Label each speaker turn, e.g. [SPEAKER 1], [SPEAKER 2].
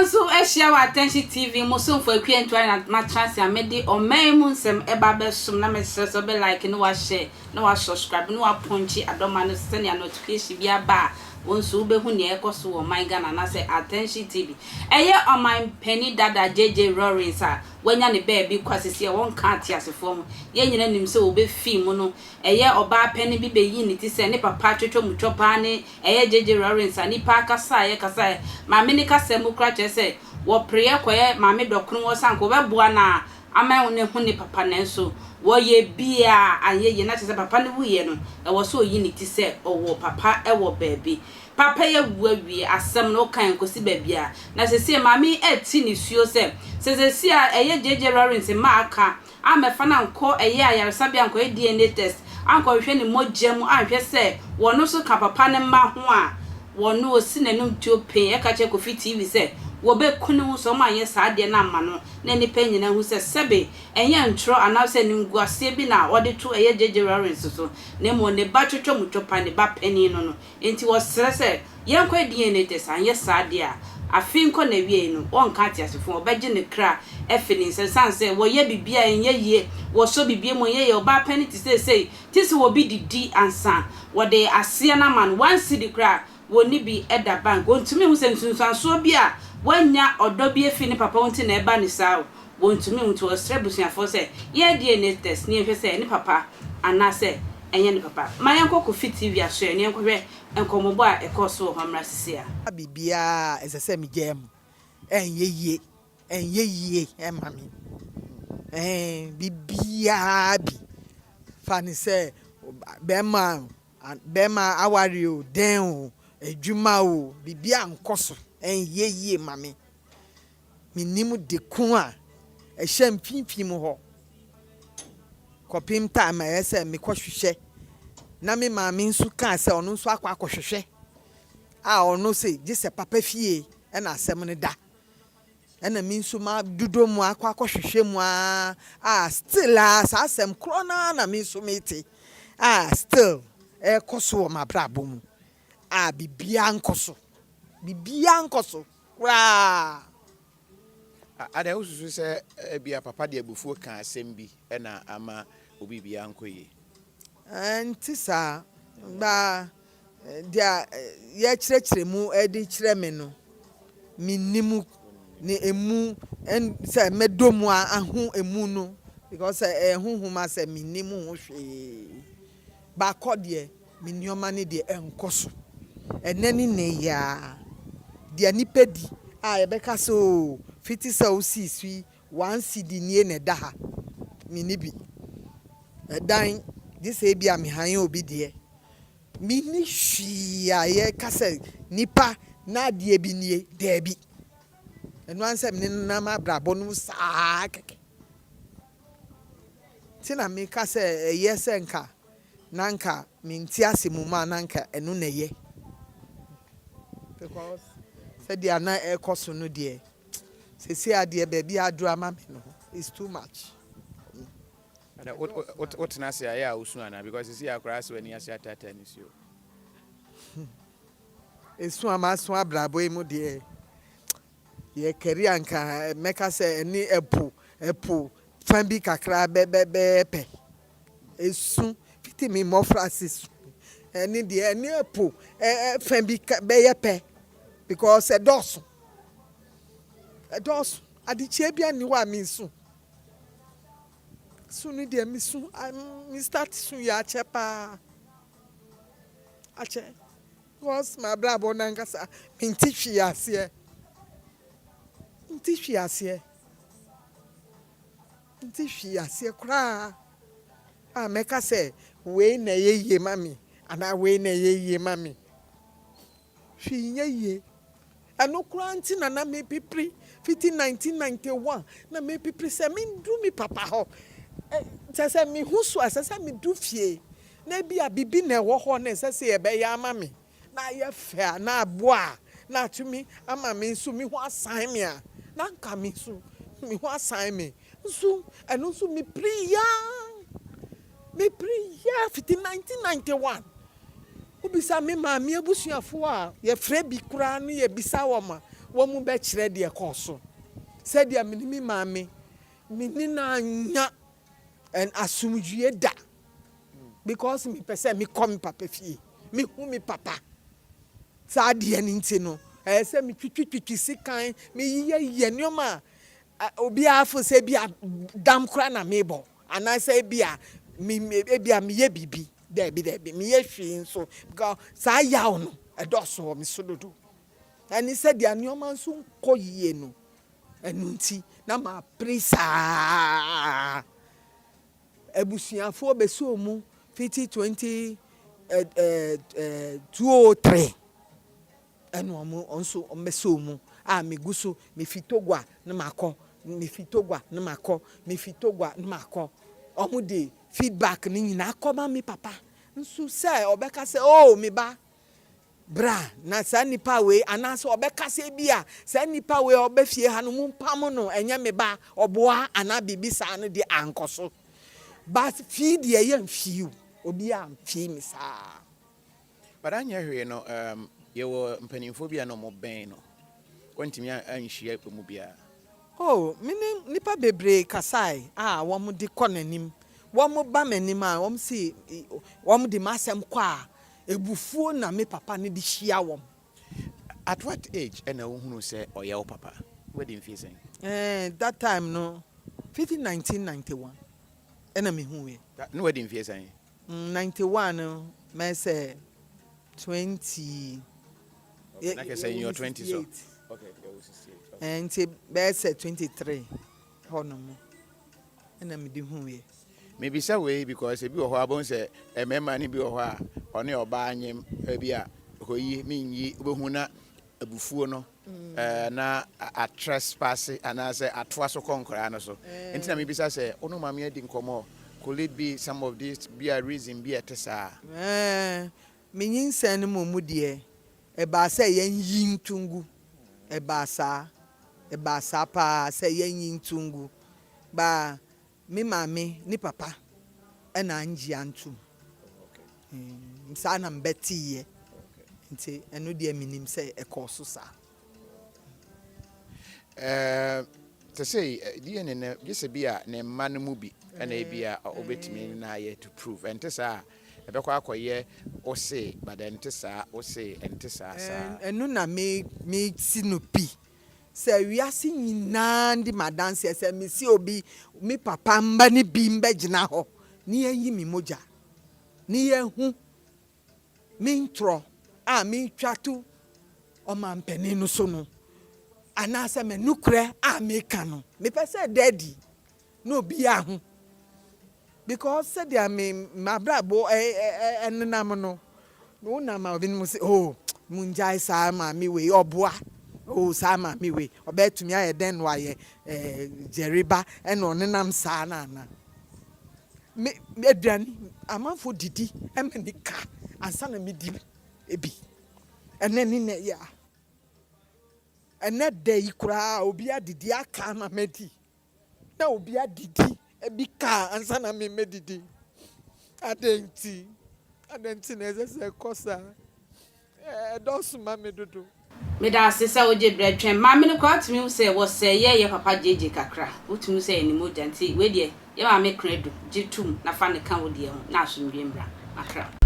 [SPEAKER 1] nso ahyia wɔ Attention TV mo somfo Akua Ntua na matena ase a mede ɔman mu nsɛm ɛba abɛsom na mesrɛ sɛ wobɛ like na wahyɛ na wasubscribe na waponkye adɔma no sɛnea notification bi aba a wo nso wobɛhu nea ɛkɔ so wɔ ɔman Ghana anaasɛ Attention TV. Ɛyɛ ɔman panin dada JJ Rawlings a wanya ne baabi kɔ asisi a wɔnka ateasefoɔ ho. Yɛn nyinaa nim sɛ wɔbɛfii mu no, ɛyɛ ɔbaa panin bi bɛyii ne ti sɛ ne papa twotwo mutwo paa ne ɛyɛ JJ Rawlings a nnipa kasaeɛ kasaeɛ. Maame no kasa mu koraa kyerɛ sɛ wɔpereɛ kɔyɛ maame dɔkono wɔ sɛ anka wɔbɛboa no a ama no ahu ne papa, nanso wɔyɛ biaa anyɛ yie na kyerɛ sɛ papa no wuiɛ no ɛwɔ sɛ ɔyi ne ti sɛ ɔwɔ papa wɔ baabi. Papa yi awu awie, asɛm no wokan kɔsi baabi a na seesei maame yi rete nisuo sɛ sɛ seesei a ɛyɛ JJ Rawlings mma aka ammɛfa no ankɔ ɛyɛ ayaresabea ankɔyɛ DNA test ankɔhwehwɛ ne mogya mu anhwɛ sɛ wɔno nso ka papa no mma ho a, wɔno ɔsi n'anum tuo pee ɛka kyerɛ Kofi TV sɛ wɔbɛku ne ho sɛ wɔanyɛ saa adeɛ no amma no na nnipa nyinaa ahu sɛ sɛbe ɛnyɛ ntorɔ anaasɛ animguaseɛ bi na ɔde to ɛyɛ JJ Rawlings so na mmom ne ba twotwomutwopa, ne ba panin no no. Enti wɔsrɛ sɛ, Yɛnkɔ DNA test, anyɛ saa deɛ a, afe nkɔ n'awiei no, wɔnka ateasefo ho, wɔbɛgye ne kra afi ne nsam, ɛsiane sɛ wɔyɛ biribi a ɛnyɛ yie, wɔsɔ biribi mu, ɛnyɛ yie, ɔbaa panin te seesei, te sɛ obi didi ansa wɔde aseɛ no ama no, one cedi koraa wɔnni bi da bank, wɔntumi nhu sɛ nsunsuansoɔ bi a wanya ɔdɔ bi afi ne papa hɔ nti na ɛba no saa o. Wɔntumi nhu nti wɔsrɛ abusuafoɔ sɛ yɛyɛ DNA test na yɛnhwɛ sɛ ɛyɛ ne papa anaasɛ ɛnyɛ ne papa. Ma yɛnkɔ Kofi TV asoɛe na yɛnkɔhwɛ nkɔmmɔbɔ a ɛkɔɔ so wɔ hɔ mmra sisi a.
[SPEAKER 2] Biribiara a ɛsɛ sɛ megyaa mu ɛnyɛ yie, ɛnyɛ yie ɛma me. Ɛɛ biribiara bi fa ne sɛ bɛrima bɛrima aware o, dɛn o, adwuma o, biribiara nkɔ so ɛnyɛ yie ma me. Mennim de ko a ɛhyɛ mfimfini mu hɔ kɔpem time a ɛyɛ sɛ mekɔhwehwɛ na me maame nso kaa sɛ ɔno nso akɔ akɔhwehwɛ a ɔno se gye sɛ papa fie ɛna asɛm no da ɛna me nso ma dodɔ mu akɔ akɔhwehwɛ mu a a still a saa asɛm korɔ no ara na me nso mete a still ɛrekɔ so wɔ m'abrabɔ mu a biribiara nkɔ so, biribiara nkɔ so koraa.
[SPEAKER 3] Adɛn, wosusu sɛ ebia papa de abufuo kaa asɛm bi na ama wo biribiara ankɔ yie?
[SPEAKER 2] Ɛnte saa. Ba deɛ yɛkyerɛkyerɛ mu de kyerɛ me no, mennim ne emu sɛ mɛdɔ mu aho emu no because ɛyɛ honhom asɛm, mennim ho hwee. Baakɔ deɛ, me nneɛma no deɛ ɛnkɔ so. Ɛnnɛ ne nnɛ yi ara, deɛ nnipa di a yɛbɛka sɛ oo, fiti sɛ wosii so yi, one cedi nie na ɛda ha. Menni bi. Ɛdan, gye sɛ ebia mehan obi deɛ. Menni hwee a yɛka sɛ nipa n'adeɛ bi nie, daabi. Ɛno ara ne sɛ menenam abrabɔ no mu saa kɛkɛ. Nti na meka sɛ ɛyɛ sɛ nka na nka mente ase mu ma na nka ɛno na ɛyɛ. Because sɛdeɛ na ɛrekɔ so no deɛ, seesei adeɛ baabi a aduru ama me no is too much.
[SPEAKER 3] Ɛna wotena ase a ɛyɛ a wosu anaa? Because seesei akora asɛ w'ani ase ataataa nisuo.
[SPEAKER 2] Esu a maso abrabɔ yi mu deɛ, yɛkari a nka mɛka sɛ ɛne ɛpo ɛpo fa bi kakra bɛyɛ pɛ. Esu fiti me mmɔfraase su ɛne deɛ ɛne ɛpo fa bi bɛyɛ pɛ because ɛdɔɔso. Ɛdɔɔso. Adekyeɛ bi nni hɔ a mensu. Su no deɛ mesu, me start su yɛ akyɛ paa. Akyɛ. Because m'abrabɔ no ankasa mente hwee aseɛ. Mente hwee aseɛ. Mente hwee aseɛ koraa a mɛka sɛ wei na ɛyɛ yie ma me anaa wei na ɛyɛ yie ma me. Hwee nyɛ yie. Ɛno koraa nti na na mepipiri fiti 1991 na mepipiri sɛ mendu me papa hɔ. Kyerɛ sɛ mehu so a ɛsɛ sɛ medu fie na ebi a biribi na ɛwɔ hɔ na ɛsɛ sɛ yɛbɛyɛ ama me na ayɛ fɛ a na aboa a na atumi ama me nso me ho asan me a na nka me nso me ho asan me nso ɛno nso mepiri yaa mepiri yaa fiti 1991. Wobisa me maame abusuafoɔ a yɛfrɛ bi koraa no yɛbisa wɔn a Wɔbɛkyerɛ deɛ ɛkɔɔ so. Sɛdeɛ me ne me maame, me ne no annya asomdwoeɛ da because mepɛ sɛ mekɔ me papa fie, mehu me papa. Saa adeɛ no nti no, ɛyɛ sɛ metwitwitwitwi sekan, meyeyɛyeyɛ nneɛma a obiara fo sɛ ebia dam koraa na mebɔ anaasɛ ebia me ebia meyɛ biribi. Daabi daabi, meyɛ hwee nso because saa yaw no ɛdɔɔso wɔ me so dodo. Ɛne sɛdeɛ nneɛma nso nkɔ yie no, ɛno nti na mapere saa. Abusuafoɔ bɛsɔɔ mu fiti 20 203 ɛna wɔn nso wɔbɛsɔɔ mu a megu so mefi Togo a na makɔ, mefi Togo a na makɔ, mefi Togo a na makɔ. Wɔn de feedback no nyinaa kɔma me papa nso sɛ ɔbɛka sɛ oh me ba Bra na saa nipa wei, anaasɛ ɔbɛka sɛ ebia saa nipa wei a ɔba fie ha no mompam no, ɛnyɛ me ba, ɔboa anaa biribi saa no deɛ ankɔ so. But fii deɛ yɛmfii o, obiara amfii me saa.
[SPEAKER 3] But anyɛ hwee no um, yɛwɔ mpanimfoɔ bi a na wɔbɛn no, wantumi anhyia wɔn mu biara.
[SPEAKER 2] Oh, me ne nnipa bebree kasae a wɔde kɔ n'anim. Wɔba m'anim a, wɔse wɔde m'asɛm kɔ a, abufuo na me papa no de hyia wɔn.
[SPEAKER 3] At what age na wohunuu sɛ ɔyɛ wo papa? Woadi mfeɛ sɛn?
[SPEAKER 2] Eh, that time no, fiti 1991 ɛna mehuuɛ.
[SPEAKER 3] Na woadi mfeɛ sɛn?
[SPEAKER 2] 91 no, mɛyɛ sɛ 20.
[SPEAKER 3] Okay, na kyerɛ sɛ in your 20s so. Okay, yɛwɔ
[SPEAKER 2] 68. Okay. Eh, nti bɛyɛ sɛ 23 hɔ nom ɛna mede huuɛ.
[SPEAKER 3] Mebisa wei because ebi wɔ hɔ a wobɛhu sɛ mmarima no bi wɔ hɔ a ɔne ɔbaa nyem ebi a kɔyi menyi wobɛhu na abufuo no eh, na atrespass anaasɛ atoa so kɔ nkwaraa no so nti na mebisa sɛ wo ne maame adi nkɔmmɔ could it be some of these bi a reason bi a ɛte saa?
[SPEAKER 2] Eh, me nyinsɛn no mmom deɛ, ɛbaa sɛ yɛnyi nto ngu. Ɛbaa saa. Ɛbaa saa paa sɛ yɛnyi nto ngu. Baa me maame ne papa na angye antom. Saa na mebɛteeɛ. Nti ɛno deɛ menim sɛ ɛkɔɔ so saa.
[SPEAKER 3] Ɛɛ, te sɛ DNA no, gye sɛ bi a ne mma no mu bi na ebi a obetumi ne no ayɛ to prove. Ɛnte saa a, ɛbɛkɔ akɔyɛ ose, but ɛnte saa, ose, ɛnte saa saa.
[SPEAKER 2] Ɛno na me mesi no pi sɛ wiase nyinaa ndi m'adanseɛ sɛ mesi obi me papa mma no bi mbɛgyina hɔ ne yɛnyi me mogya ne yɛnhu me ntorɔ a metwa to ɔmanpanin no so no anaasɛ me nokorɛ a meka no mepɛ sɛ ɛda adi na obiara hu because sɛdeɛ me m'abrabɔ ɛnenam no wonam a obinom sɛ oh mongyae saa maame wei ɔboa oh saa maame wei ɔbɛtumi ayɛ dɛn na wayɛ ɛɛ gyɛriba ɛna ɔnenam saa na ana me aduane amanfoɔ didi ɛma ni ka ansa na medi ebi ɛnɛ ne nɛ yɛ a ɛnɛ da yi koraa obi adidi aka ama madi. Na obi adidi bi ka ansa na me mɛdidi. Adɛn nti? Adɛn nti na ɛsɛ sɛ ɛkɔ saa? Ɛdɔɔso ma me dodo.
[SPEAKER 1] Meda ase sɛ wogye berɛ twɛn. Maame no koraa wotumi hu sɛ wɔsɛe yɛ papa gyegye kakra. Wotumi hu sɛ ɛyɛ ne mogya nti wei deɛ yɛ maame Kradu gye tom na fa no ka wo deɛ ho na asomdwoeɛ mmra. Makra.